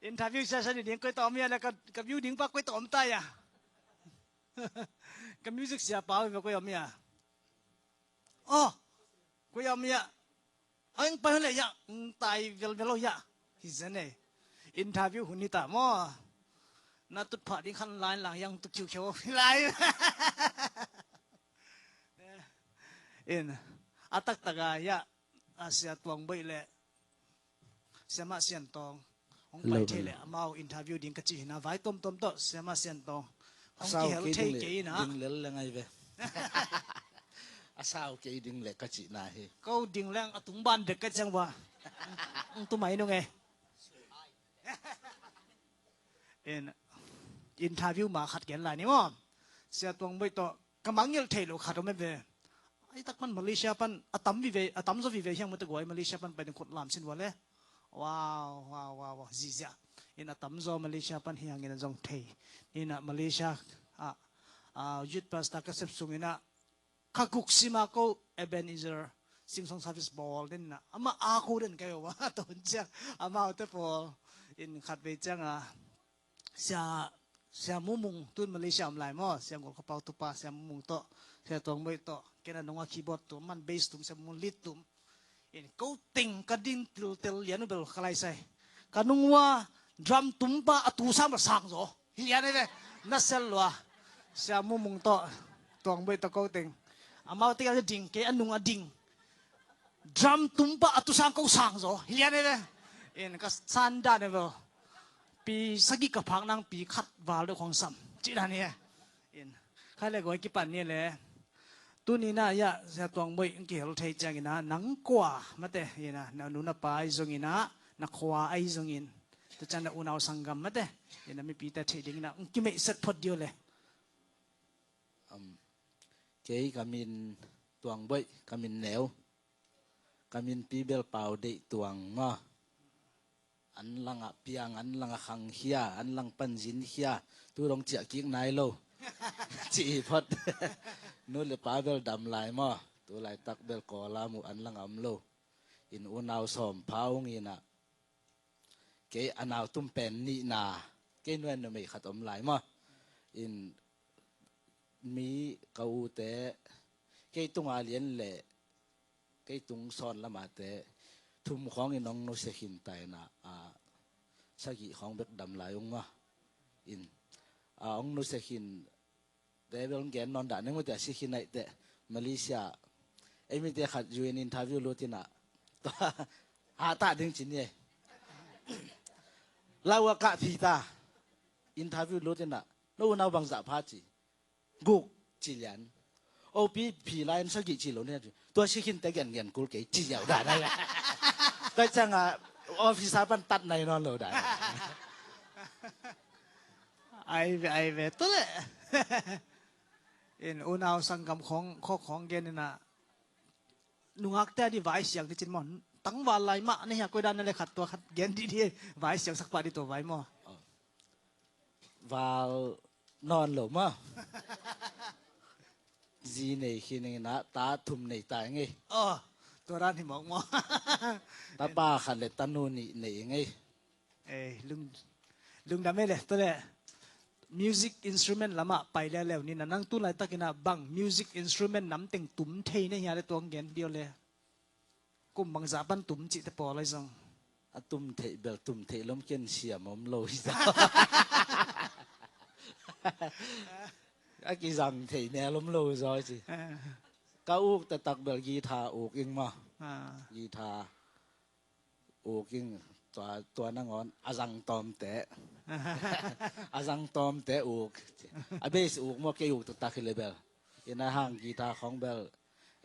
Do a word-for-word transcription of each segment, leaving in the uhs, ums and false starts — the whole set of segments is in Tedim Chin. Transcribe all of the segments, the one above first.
Interview session i ding koi tawh om ia le ka, ka view ding pa koi tawh om ta ia. Ka music sia pa ve koi om ia. Oh, koi om ia. Ang pa le ia, tai vel vel ia. Hi zen e. Interview hun ni ta mo. Na tut pha ding khan line lang yang tu kiu kiu lai. In, a taktak a ia, a Sia Tuang Boih le Siamah Sian Tawng hong pai thei le amau interview ding ka cih hi na, vai tuamtuam tawh Siamah Sian Tawng hong kihel thei kei na. Ding lel le ngai ve. A sau kei ding le ka cih na hi. Ko ding leng a tung ban dek ka ciang va. Ang tu mai nung e. In, interview ma khat gen lai ni maw. Sia Tuang Boih tawh ka mangngilh thei lo khat om e ve. Ai tak pan Malaysia pan a tam vive, a tam zaw vive hiang mate guai Malaysia pan pai ding khut lam sin vua le. Wow, wow, wow, wow, zizia. In a tam zaw Malaysia pan hiang in a zong thei. In a Malaysia a, a youth pastor ka sep sung in a ka guk sima ko Ebenezer Sing Song Service bawl den in a. Ama a ko den ka yo wa ton ciang. Ama te pawl in khat vei ciang a. Sia, Sia Mumung tun Malaysia om lai maw, Sia Ngol Kha Pau tupa, Sia Mumung tawh, Sia Tuang Boih tawh, ken a nunga keyboard tum, man bass tum, Sia Mumung lead tum. In ko teng ka din tiltel lian uh bel ka lai sai. Ka nung ua drum tum pa a tu sang bel sang zaw. Hi lian e ve, na sel lua. Sia Mumung tawh, Tuang Boih tawh ko teng. Amau teng a ding, kei a nung a ding. Drum tum pa a tu sang ko sang zaw. Hi lian e ve. In ka san dan e ve. Pi sagih ka phak nang pi khat val deuh khong sam. Cih dan hi e. In khai le guai kipan ni le. Tuni na ia Sia Tuang Boih kihel thei ciang ina nang kua mate ina na nu na pa ai zong ina na khua ai zong in. Tu ciang na unau sanggam mate ina mipi te thei ding ina kimeih set phot dio le. Am, kei ka min Tuang Boih, ka min neu. Ka min pi bel Pau Deih Tuang maw. An langah piang, an langah khang khia, an lang pan zin khia. Tu dong ciah kik nai lo. Ci i phot. Nu le pa bel dam lai maw. Tu laitak bel Kawlam uh an langah om lo. In unau sawm pha ung ina. Kei a nau tum pen nihna, kei nuai numei khat om lai maw. In mi ka ute, kei tunga lian le, kei tung sawn lama te, thum khawng in hong nusia khin ta ina, a, sagih khawng bek dam lai ung maw. In, a, hong nusia khin te bel gen nawn dah ning mute a si khin aih teh Malaysia. Ei mite khat U N interview lut ina. Tua, hah tah ding ci ni ei. Lau a kah phi ta. Interview lut ina. No unau bangzah pha ci. Guk ci lian. O pi phi lai in sagih ci lo ni. Tua si khin te gen gen kul kei ci ziau dan ai. Tua ciang a officer pan tat nai nawn lo dan. Ai ve, ai ve, tu le. In unau sanggam khawng, khawk khawng gen ina. Nungak te a di vai siang di cin maw. Tangval lai mah, na hia koi dan na le khat tua khat gen di di. Vai siang sak pah di tua vai maw. Val nawn lo maw. Zi nei khin ina ta thum nei ta ngei. Oh, tua dan hi mawk maw. Tapa khat le tanu nih nei ngei. Eh, lung, lungdam e le, tua le. Music instrument lamah pai leuleu ni na nang tu laitak ina bang music instrument namteng tum thei na hia le tuang gen dio le. Kum bangzah pan tum cihte pawl ai zong. A tum theih bel, tum theih lom ken siam om lo hi zah. A kizang theih ne lom lo zaw ci. Ah. Ka uk taktak bel guitar uk ing maw. Ah. Guitar uk ing tua, tua nangawn a zang tawmte. A zang tawmte uk. A bass uk maw kei uk taktak hi le bel. Ina hang guitar khawng bel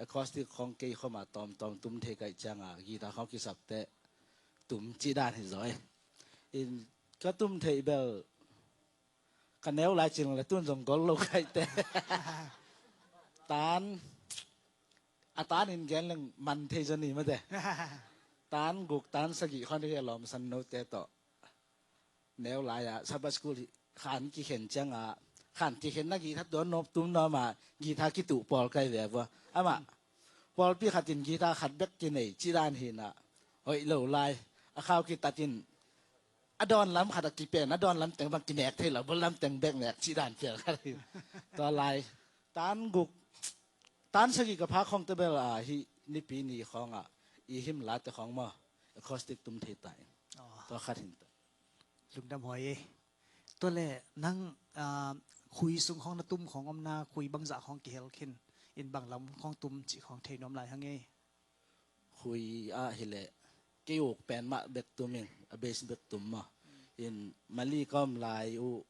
acoustic khawng kei khawma tawmtawm tum thei kaih cianga guitar khawng kisapte tum cih dan hi zaw e. In ka tum theih bel ka neu lai cin le tun zong gol lo kaihte. Tan a tan in gen leng man thei zaw ni mate. Tan guk tan sagih khawng hi a lawmsan note tawh. Neu lai-ah Sabbath School hi khan kikhen cianga khan kikhenna guitar tuan nop tum noma guitar kituh pawl kai ve vua. Amah pawlpi khatin guitar khat bek kinei cidan hinah hoih lo lai a khau kitatin a dawn lam khat a kipen, a dawn lam teng bang kinek thei lo, bul lam teng bek nek cih dan pial khat hi. Tua lai tan guk, tan sagih ka phak khong te bel a, hih Nipi ni khong a, i him la te khong maw, acoustic tum thei ta in. Tua khat hin ta. Lungdam huai e. Tua le nang, ah, khui sung khong na tum khong om na, khui bangzah khong kihel khin, in bang lam khong tum cih khong thei nuam lai hang e. Khui ah hileh kei uk pen mah bek tum ing, a bass bek tum maw. In Mali ka om lai uh,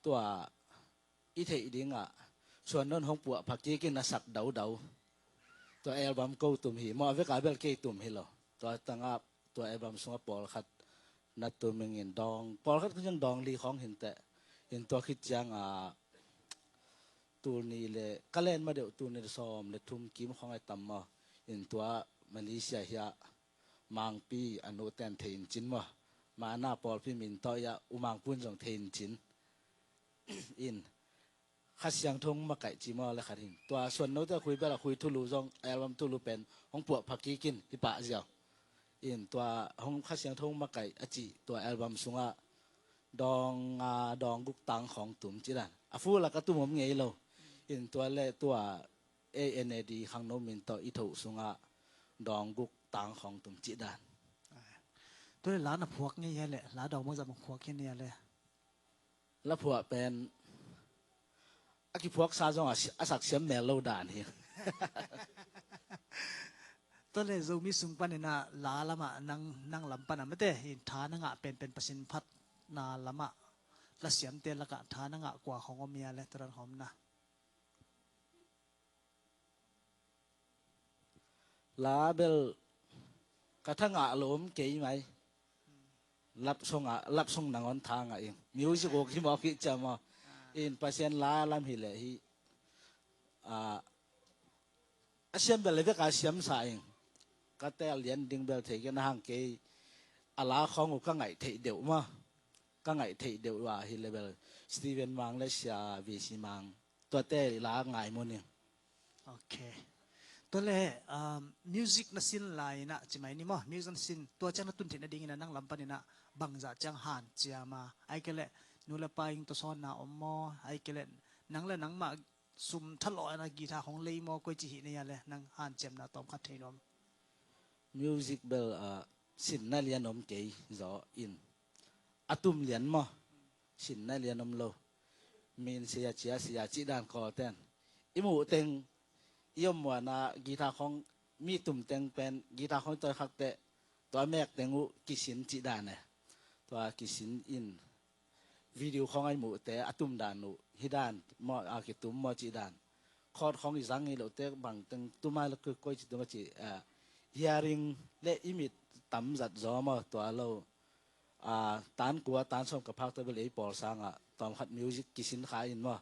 tua i theih dingah Suan Non hong puah pha kik in a sak daudau. Tua album ko tum hi maw, a vek a bel kei tum hi lo. Tua tangah tua album sungah pawlkhat na tum ing in dawng, pawlkhat khong ciang dawng li khong hin teh. In tua khit ciang a, tul nih le ka len ma deuh tul nih le sawm le thum kim khong ai tam maw. In tua Malaysia hiah Mangpi a nu ten thei in cin maw. Mana pawlpi min tawh ia U Mangpun zong thei in cin. In Kha Siangtho Makaih ci maw le khat hin. Tua Suan No te khui bel a khui thulu zong, album thulu pen hong puah pha kik in hi pah ziau. In tua hong Kha Siangtho Makaih a cih tua album sungah dawng, ah, dawng guk tang khong tum cih dan. A full a ka tum om ngei lo. In tua le tua A N A D khangno min tawh i thoh sungah dawng guk tang khong tum cih dan. Tua le la na phuak ngei hia le, la dawng bangzah bang phuak hi nia le. La phuah pen a kiphuaksa zong a si-, a sak siam mel lo dan hi. Tua le Zomi sung panin a la lamah nang, nang lam pan a mate in tha na ngah penpen, Pasian phatna lamah la siamte lakah tha na ngah kua khong om ia le, tua dan khong om na. La bel ka tha ngah lo om kei mai. Lap song a, lap song nangawn tha ngah ing. Music uk hi mawk hi ciam aw. In Pasian la lam hi leh hi. Ah, a siam bel le vek a siam sa ing. Ka tel lian ding bel thei kei na hang kei. A la khong uh ka ngaih theih deuh maw. Ka ngaih theih deuh uh a hi le bel Stephen Mang le Sia V C Mang. Tuate la ngai mun ing. Ok. Tua le, um, music na sin lai in a, ci mai ni maw, music na sin, tua ciang na tun theih nading in a nang lam pan in a bangzah ciang hanciam a, ai ke le nu le pa in tua sawn na om maw, ai ke le nang le nangmah sum thalawh in a guitar hong lei maw, koi ci hi na ia le nang hanciam na tawm khat thei nuam. Music bel, ah, sinna lian om kei zaw in. A tum lian maw? Sinna lian om lo. Min sia cia sia cih dan Kawl ten. I muh teng, i om muan a guitar khong mi tum teng pen, guitar khong i tawi khak teh, tua mek teng uh kisin cih dan e. Tua kisin in. Video khong a i muhte a tum dan uh hi dan maw, a kitum maw cih dan. Chord khong i zang i lote bang teng tum a la koi ci tum a ci, ah, hearing le i mit tam zat zaw maw tua lo. Ah, tan kua tan sawm ka phak te bel ei pawl sangah tawm khat music kisin kha in maw.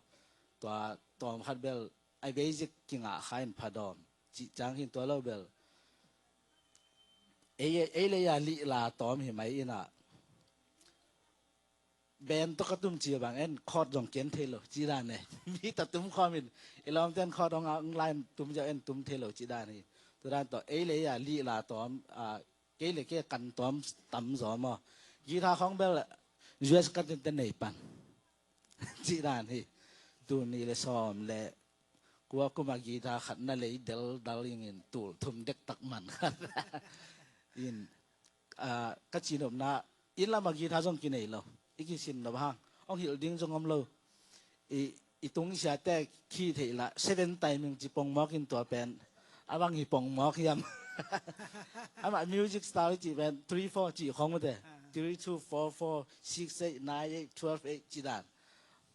Tua tawm khat bel a basic kingah kha in phadawm cih ciang hin tua lo bel. Ei, ei le ia lih la tawm hi mai in a band tawh ka tum ci bang en chord zong ken thei lo ci dan e. Mi ta tum khawm in i lawmte in chord hong a hong line tum zia en tum thei lo ci dan hi. Tua dan tawh ei le ia lih la tawm, ah, kei le kei kan tawm tam zaw maw. Guitar khong bel U S ka tin te nei pan ci dan hi. Tul nih le sawm le kua kum a guitar khat na lei del dal ing in tul thum dektak man khat. In, ah, ka cinopna inn lamah guitar zong kinei lo. I kisin nop hang hong hilh ding zong om lo. I, i tung siate khi theih lah seven timing ci pongmawk in tua pen a bang hi pongmawk hiam. Amah music style ci pen three four ci khong mate. Three two four four six eight nine eight twelve eight ci dan.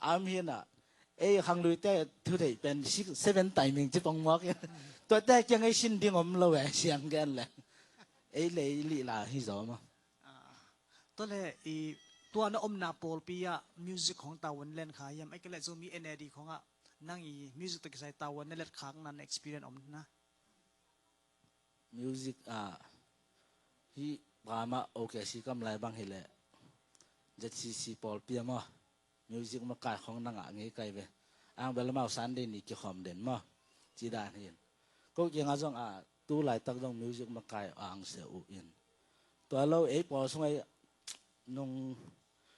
Am hi na ei khangluite thu theih pen six, seven timing ci pongmawk in. Tuate kiang ei sin ding om lo e siang gen le. Ei le ei lih la hi zaw maw. Ah, tua le i tua na omna pawlpi ah music khong tavuan len kha hiam, ai ke le Zomi N A D khong ah nang i music tawh kisai tavuan na let khak na, na experience om na? Music ah hi pama O K C kam lai bang hi le Z C C pawlpi ah maw. Music makai khong na ngah ngei kai ve. Ang bel amau Sunday ni kikhawm den maw. Ci dan hin. Ko kiangah zong a tu laitak zong music makai ang se uh in. Tua lo ei pawl sung ei nung,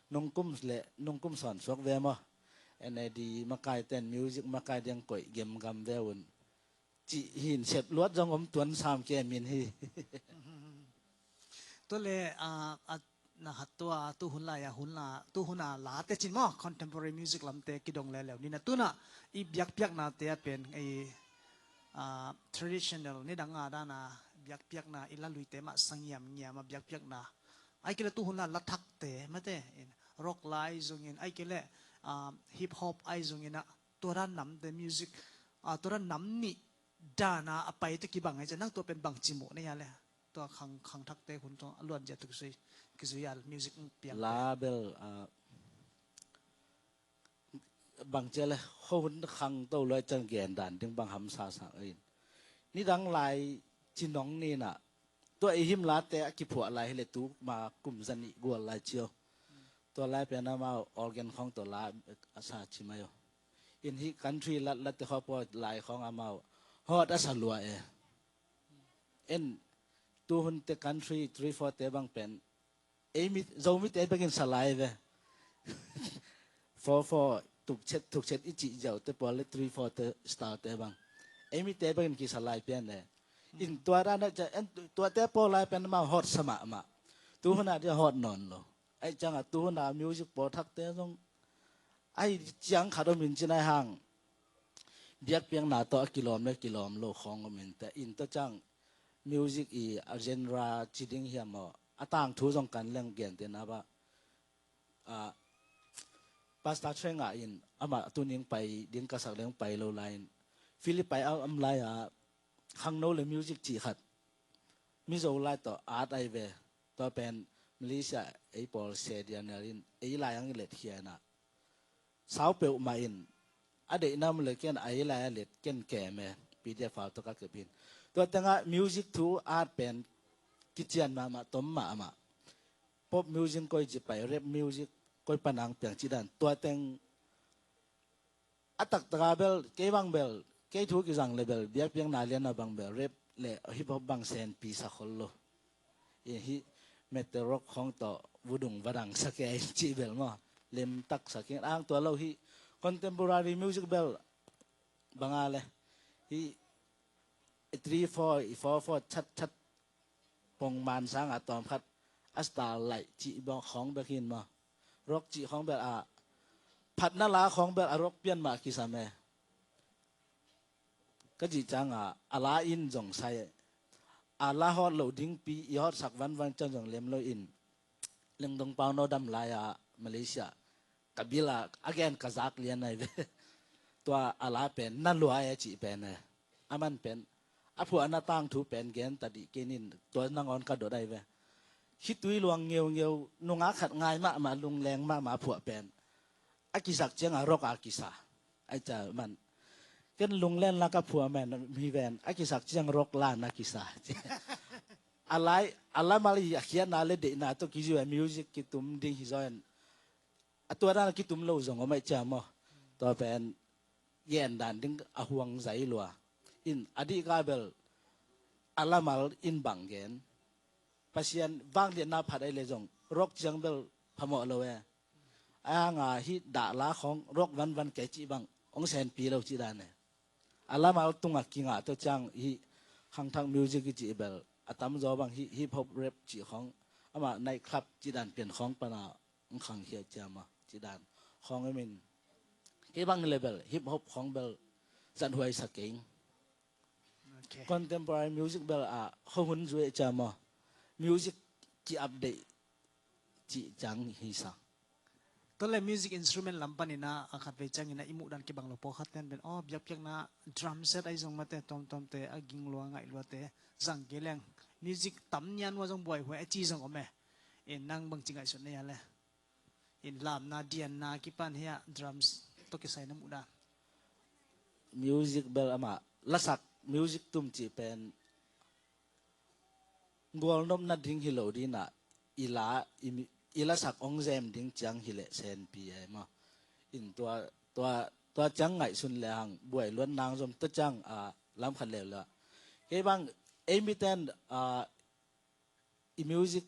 nung kum le, nung kum sawn suak ve maw. N A D makai ten music makai ding koih gemgam ve un. Cih hin sep luat zong om tuan sam ke min hi. Tua le, ah, a, na hat tua, tu hun lai a, hun la, tu hun a la te cin maw, contemporary music lam te kidong le leu. Ni na tuna, i biakpiakna te a pen, i, ah, traditional, ni dang a dana, biakpiakna, i la lui te mah sangiam ngiam a biakpiakna. Ai kile tu hun la la thak te, mate, in rock lai zongin, ai kile, ah, hip hop ai zongin a, tua dan nam te music, ah, tua dan nam ni dana a pai te kibang ai, nang tua pen bang ci mu na ya le. Tua khang, khang thak te hun tua a luan zia tu kisui, kisui al music piang te. La bel, ah, bang cia le, kho hun khang to luai ciang gen dan ding bang hamsa sa in. Ni dang lai ci nong ni na, tua i him la te a kiphuah lai hi le tu ma kum zanih gual lai cio. Tua lai pen amau organ khong tua la a sa ci mai o. In hi country lat lat te kho pua lai khong amau hot a sa lua e. En tu hun te country three four te bang pen ei mi, Zomi te bekin sa lai ve. Four four tukchet tukchet i cih ziau te pua le three four te style te bang ei mi te bekin kisa lai pian le. In tua dan a ca en tua te pua lai pian ma hot sa mahmah. Tu hun a dia hot nawn lo. Ai ciang a tu hun a music pua thak te zong ai ciang khat om in ci nai hang. Biakpiakna tawh a kilawm le kilawm lo khawng om in te in tawh ciang music i a genre ci ding hiam aw a tangthu zong kan leng gen te na ba. Ah, Pastor Cheng ah in amah tuning pai ding ka sak leng pai lo lai in Philippi a om lai ah khangno le music cih khat Mizo lai tawh art ai ve. Tua pen Malaysia ei pawl se dianel in ei lai ang i let hian ah sau peuhmah in a deihna mu le ken a ei lai a let ken kem e. P D F hau tawh ka kep in tua tengah music thu art pen kician mahmah tom mahmah. Pop music koi ci pai, rap music koi panang piang ci dan tua teng a taktaka bel kei bang bel kei thu kizang le bel biakpiakna lian a bang bel rap le hip hop bang senpi sa khol lo. I hi metal rock khong tawh vudung vadang sa kei ci bel maw. Lem tak sa kei ang tua lo hi contemporary music bel banga le hi three four i four four chat chat pongman sanga tawm khat a star laih cih bawng khawng bek hin maw. Rock cih khawng bel a phatna la khawng bel a rock pian mah kisam e. Ka cih cianga a la in zong sai a la hawt loh dingpi i hawtsak vanvan ciang zong lem lo in Lengdong Pau no dam lai-a Malaysia ka bil a a gen ka zak lian ai ve. Tua a la pen na lua e cih pen e. A man pen a phuahna tangthu pen gen ta dih kenin tua nangawn ka dot ai ve. Khitui luang ngeungeu nunga khat ngai mahmah lungleng mahmah a phuah pen a kisak cianga rock a kisa. Ai ca man ken lunglen lak a phuah men hi ven a kisak ciang rock lan a kisa. A lai a lamal hi a khiatna le deihna tawh kizu a music kitum ding hi zaw en. A tua dan a kitum lo zong om aih ciam aw. Tua pen gen dan ding a huang zai lua in a dih ka bel a lamal in bang gen Pasian vangliatna phat ai le zong rock ciang bel phamawh lo e. A nga hi dah la khawng rock vanvan kei cih bang hong senpi lo cih dan e. A lamal tungah kingah tawh ciang hi khangthak music i cih bel a tamzaw bang hi hip hop rap cih khawng amah night club cih dan pian khawng pana hong khang hiat ciam a cih dan khawng emin kei bang level hip hop khawng bel zat huai sa keng. Contemporary music bel a hohun zuai ciam a music ki update cih ciang hi sa. Tua le music instrument lam panin a khatvei ciangin a i muh dan kibang lo pawlkhat ten pen aw biakpiakna drum set ai zong mate tawmtawmte a ging lua ngaih luate zang kei leng music tam nian ua zong buai huai a ci zong om e. In nang bangci ngaihsut na ia le in lamna dianna kipan hia drums tawh kisai na muh dan. Music bel amah lasak music tum cih pen gualnopna ding hi lo dinah i la i lasak ong zem ding ciang hi leh senpi ai maw. In tua tua tua ciang ngaihsun le hang buai luat nang zom tua ciang a lam khat leu la kei bang ei miten a i music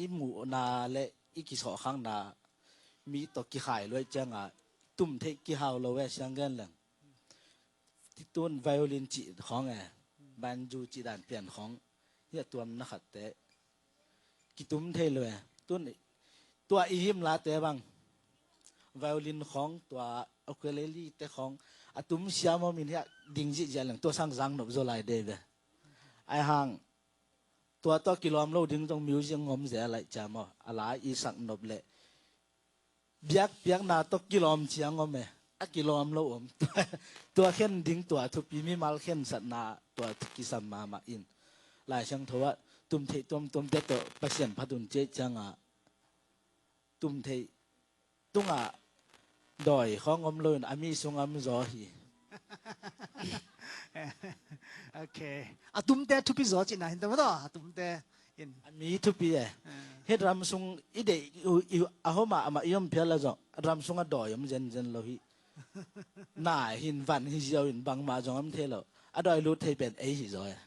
i muhna le i kisawhkhakna mi tawh kikhai luai cianga tum theih kihau lo e siang gen leng. Titun violin cih khawng e, banjo cih dan pian khawng hi a tuamna khatte kitum thei lo e. Tun tua i himlate bang violin khawng tua ukulele te khawng a tum siam om in hi a ding zihziah leng tua sang zang nop zaw lai dei ve. Ai hang tua tawh kilawm lo ding zong music ngom zel laih ciam aw, a la i sak nop leh biakpiakna tawh kilawm ciang om e, a kilawm lo om. Tua khen ding tua thupi, mimal khensatna tua thu kisam mahmah in. Lai Siangtho ah tum theih tuamtuamte tawh Pasian phat un ciah ciangah tum theih tungah dawi khawng om loin a mi sung a om zaw hi. Ok. A tumte thupi zaw cihna hin tawh maw taw, a tumte in. A mi thupi e. Hih ram sung i deih a homa amah i om phial a zong ram sung a dawi om zenzen lo hi. Na hin van hi ziau in bangmah zong om thei lo. A dawi lut thei pen ei hi zaw e.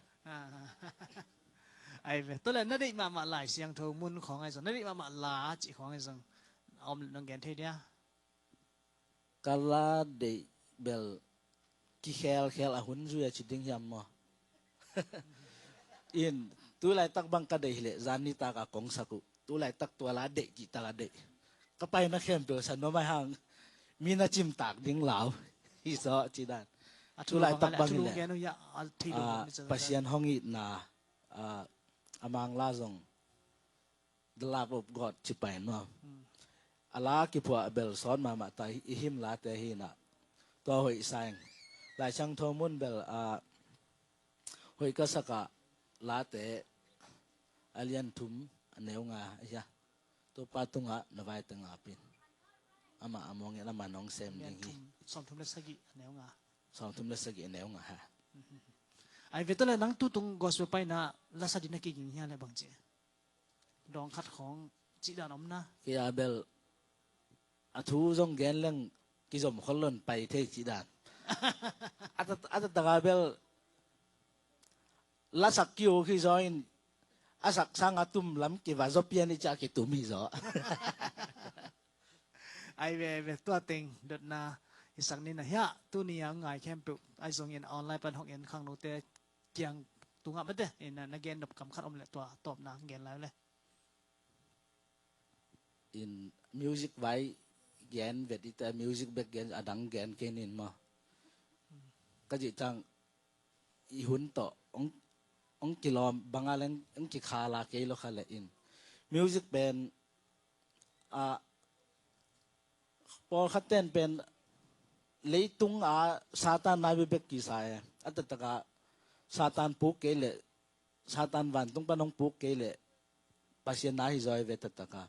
Ai ve, tua le na deih mahmah Lai Siangtho mun khawng ai zong, na deih mahmah la cih khawng ai zong a om nong gen thei dia? Ka la deih bel kikhelkhel a hun zui a ci ding hiam maw? In tulaitak bang ka deih hileh zan nitak a kong sak uh. Tulaitak tua la deih cihtak a deih. Ka paina khempeuh sa nuam ai hang mi na cimtak ding lau hi zaw ci dan. Tulaitak bang hileh Pasian hong itna a mangla zong The Love of God ci pai nuam. A la kiphuah bel sawt mahmah ta i him late hi nah. Tua hoih saing Lai Siangtho mun bel a hoih ka sakah late a lian thum a neu nga a hia. Topa tungah na vaite ngapin. Amah a mawngin amah nong sem ding hi. Sawmthum le sagih a neu nga. Sawmthum le sagih a neu nga ha. Ai ve tawh le nang tutung gospel paina lasa dina kiging hia le bang ci? Dawng khat khawng cih dan om na. Kei a bel a thu zong gen leng kizom khol lon pai thei cih dan. A tataka bel lasak kiuk hi zaw in a sak sanga tum lam kiva zaw pian i ciah kitum hi zaw. Ai ve ai ve tua teng dotna i sak ni na hiah tuni a ngai khempeuh ai zongin online pan hong en khangnote kiang tungah mate in na gen nop kam khat om le tua tawpna gen lai le. In music vai gen vet ite music bek gen adang gen kenin maw? Ka cih cang i hun tawh ong kilawm banga leng ong kikhala kei lo kha le in music pen a pawlkhat ten pen leitung a Satan nai bekbek kisa e. A taktaka Satan puk kei le Satan vantung pan hong puk kei le Pasian nai hi zaw e ve taktaka.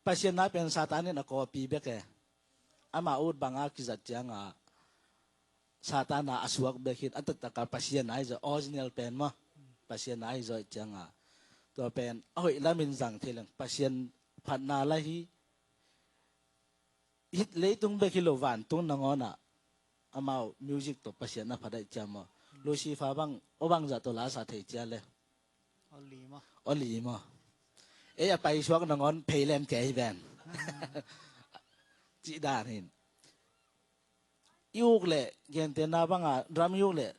Pasian nai pen Satan in a kawpi bek e. Ama ut banga kizat cianga Satan a a suak bek hin a taktaka Pasian nai zaw original pen maw? Pasian nai zaw cianga tua pen a hoih lamin zang thei leng Pasian phatna la hi. Hih leitung bek hi lo vantung nangawnah amau music tawh Pasian a phat aih ciam maw? Lucifer bang aw bangzah tawh lasa thei cia le. Aw li maw? Ei a paisuak nangawn phei lem kei hi ven. Cih dan hin i uk leh gentehna banga drum i uk leh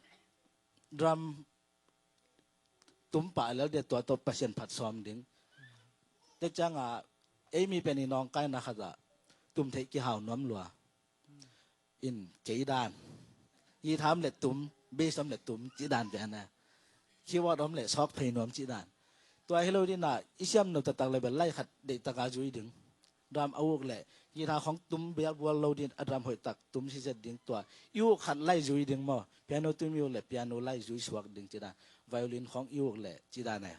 drum tum pah lel dia tua tawh Pasian phat sawm ding. Tek cianga ei mi pen i nawngkaina khatah tum theih kihau nuam lua. In kei dan guitar om le tum, bass om le tum cih dan ve ana. Keyboard om le sawk phei nuam cih dan. Tua hi lo dina i siam no taktak le bel lai khat deihtaka zui ding. Drum a uk le guitar khong tum bial bual lo din a drum hoih tak tum si zet ding tua i uk khat lai zui ding maw? Piano tum i uk le piano lai zui suak ding cih dan. Violin khong i uk le cih dan e.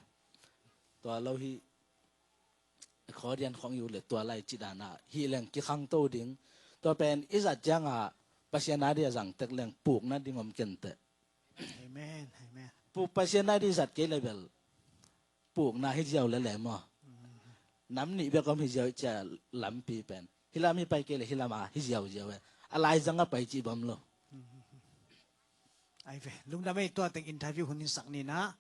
Tua lo hi accordion khong i uk le tua lai cih dan a hi leng kikhangto ding. Tua pen i zat cianga Pasian a dia zang tek leng pukna ding om kenteh. Amen. Amen. Puk Pasian a dia zat kei le bel pukna hi ziau lele maw? Nam nih bek om hi ziau cia lampi pen hi lam hi pai kei le hi lam a hi ziau ziau e. A laizang a pai cih bam lo. Ai ve lungdam ei tua teng interview hun in sak ni na.